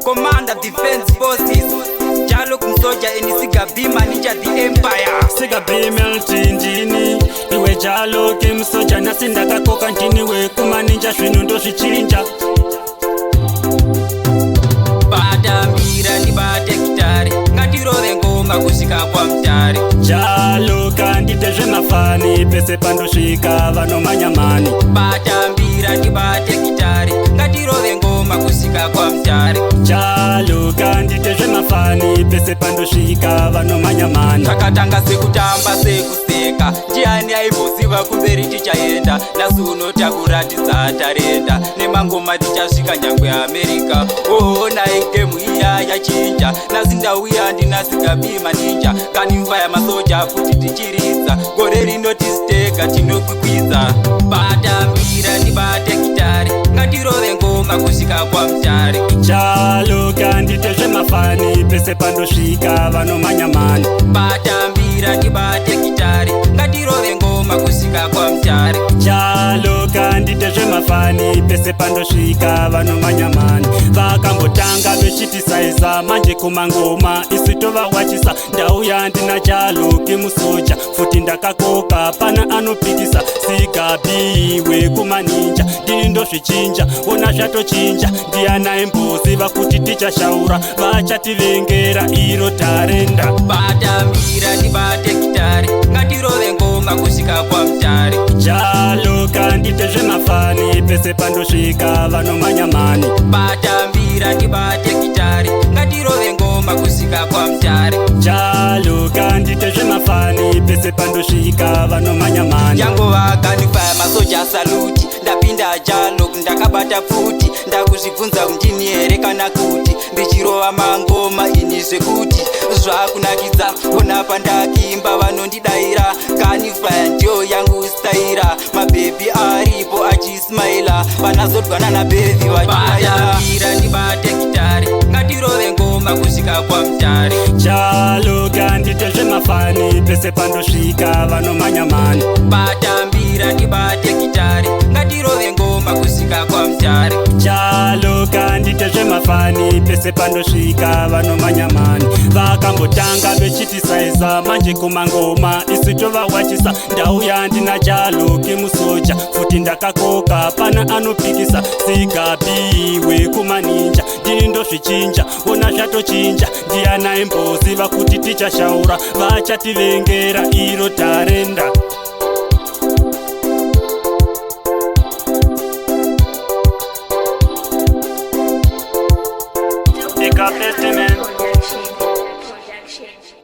Commander Defense Forces, Jah Look Musoja and Siga B Maninja the Empire. Siga B melti ndini iwe Jah Look musoja, nhasi ndakakoka ndini wekumaninja, zvinhu ndozvichinja. Bata mbira ndibate gitare, ngatirove ngoma kusvika kwaMutare. Jah Look ndite zvemafani, pese pandosvika vanomanya mani. Bata mbira ndibate gitare, ngatirove ngoma kusvika kwaMutare. Jah Look ndite zvemafani, pese pandosvika vanomanya mani. Takatanga sekutamba sekuseka, ndiani aimboziva kumberi tichaenda? Nhasi uno takuratidza tarenda, nemangoma tichasvika nyangwe Amerika. Oonai game iya yachinja, nhasi ndauya ndina Siga B Maninja, kanimva yamasoja futi tichiridza. Gore rino tisitega tinokwikwidza. Bata mbira ndibate gitare, ngatirove ngoma kusvika kwaMutare. Jah Look ndite zvemafani, pese pandosvika vanomanya mani. Bata mbira ndibate gitare, ngatirove ngoma kusvika kwaMutare. Jah Look ndite zvemafani, pese pandosvika vanomanya mani. Vakambotanga vechitisaisa, manje kumangoma isu tovawachisa. Ndauya ndina Jah Look musoja, futi ndakakoka pana anopikisa. Siga B wekumaninja, ndini ndozvichinja, ona zvatochinja. Ndianaimboziva kuti tichashaura? Vachativengera iro tarenda. Bata mbira ndibate gitare, ngatirove ngoma kusvika kwaMutare. Jah Look ndite zvemafani, pese pandosvika vanomanya mani. Bata mbira ndibate gitare, ngatirove ngoma kusvika kwaMutare. Jah Look ndite zvemafani, pese pandosvika vanomanya mani. Yangova gunfire, masoja salute. Ndapinda Jah Look ndakabata pfuti, ndakuzvibvunza ndini here kana kuti ndichirova mangoma ini zvekuti zvakunakidza. Ona pandakimba vanondidayira, gunfire ndiyo yangu staira. Mabhebhi aripo achismaila, vanazodwana nabhebhi vachiaira. Ndibate gitare, ngatirove ngoma kusvika kwaMutare. Jah Look ndite zvemafani, pese pandosvika vanomanya mani. Bata mbira ndibate gitare, ngatirove ngoma kusvika kwaMutare. Jah Look ndite zvemafani, pese pandosvika vanomanya mani. Vakambotanga vechitisaisa, manje kumangoma isu tovawachisa. Ndauya ndina Jah Look musoja, futi ndakakoka pana anopikisa. Siga B wekumaninja, ndini ndozvichinja, ona zvatochinja. Ndianaimboziva kuti tichashaura? Vachativengera iro tarenda. Big up, man. Production. Production.